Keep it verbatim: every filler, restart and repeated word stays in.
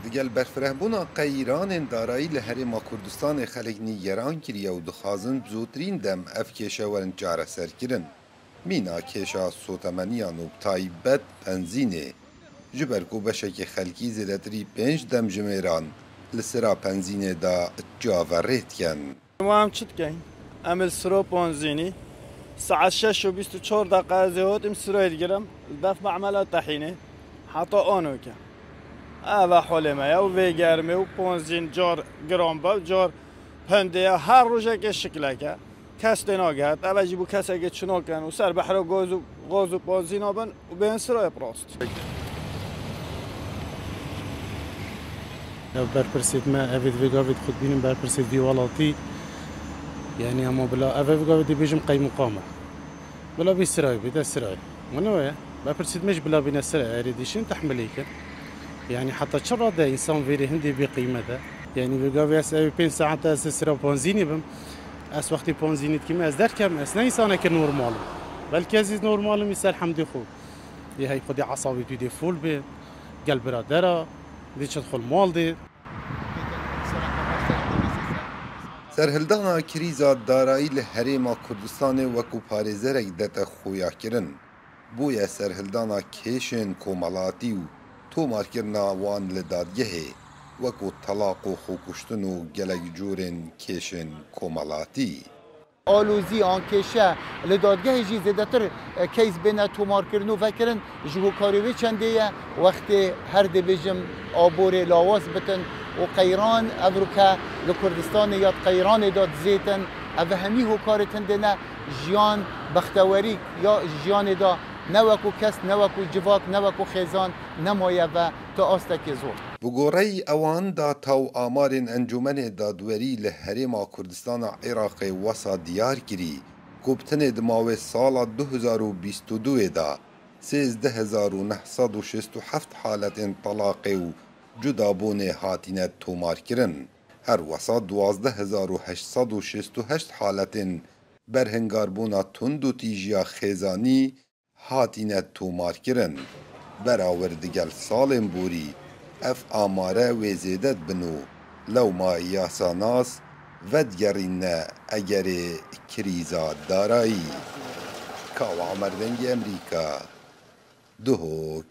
Digel berfirehbûna qeyranên darayî li Herêma Kurdistanê xelk nîgeran kiriye û dixwazin bi zûtirîn dem ev kêşe werin çareserkirin. Mîna kêşa sotemeniyan û bi taybet benzînê, ji ber ku beşekî xelkî zêdetirî pênc demjimêran li sira benzînê de çaverê dikin. Ma em çi dikeyn? Em li siro ponzînî, saet şeş û bîst û çar deqa ez ê hotîm siroyê digirim, li def memela tehînê, heta anoke. Ev e holê me ye û vê germê û ponzîn car giran be û car pendê ye, her rojekê şikleke. Kes tê nagihet, ev e jî bo kesekê çi nakin û ser behra gaz û, gaz û ponzîna bin û bên siroyê bi rast. Ev berpirsêt me, ev ê di vê gavê de xwe dibînin berpirsêt vî welatî. Yanî ema bila ev, ev gavê dibêjim qeymuqam e. Bila bî sirayê bî, de sirayê. Wene we ye. Berpirsêt me jî bila bîne sirayê, erê dîşin tehmilê kin. Yanî heta çi rade însan vêrê hindê bê qîmet e. Yanî vê gavê ez ev pênc saete ez sira ponzînî bim. Ez wextê ponzînî dikim, ez derkem, ez ne însaneke normal im. Belkî ez normal im, îser hemdê xwe. Yê hey xwedê esabê tu dê fol bê, gel biradera, dê çi dixwe li mal dê. Serhildana krîza darayî li Herêma Kurdistanê wekû parêzerek dete xuyakirin. Bûye serhildana kêşên komelatî û tomarkirina wan li dadgehê, wekû telaq û xwekuştin û gelek cûrên kêşên komelatî. Alozî an kêşe li dadgehê jî zêdetir, e, case bêne tomarkirin û vekirin ji hokarê wê çendê ye. Wextê her dibêjim aborê lawaz bitin û qeyran evroke li Kurdistanê ya di qeyranê de dizêtin. Ev hemî hokarê tindê ne jiyan, bextewerî ya jiyanê de ne wekû kes, ne wekû civak, ne wekû xêzan nemaye ve ti astekê zor. Bi goreyî ewan data û amarên Encûmenê Dadwerî li Herêma Kurdistana Iraqê wesa diyar kirî ku bi tenê di mawê sala du hezar û bîst û duyê de sêzdeh hezar û neh sed û şêst û heft haletên telaqê û cudabûnê hatine tomarkirin. Her wesa duwazdeh hezar û heşt sed û şêst û heşt haletên berhingarbûna tund û tîjiya xêzanî hatine tomarkirin. Berawir digel salên borî ev amare wê zêde dibin û lewma yasanas vedigerîne egerê krîza darayî. Kawa Omer, Dengê Emerîka, Duhok.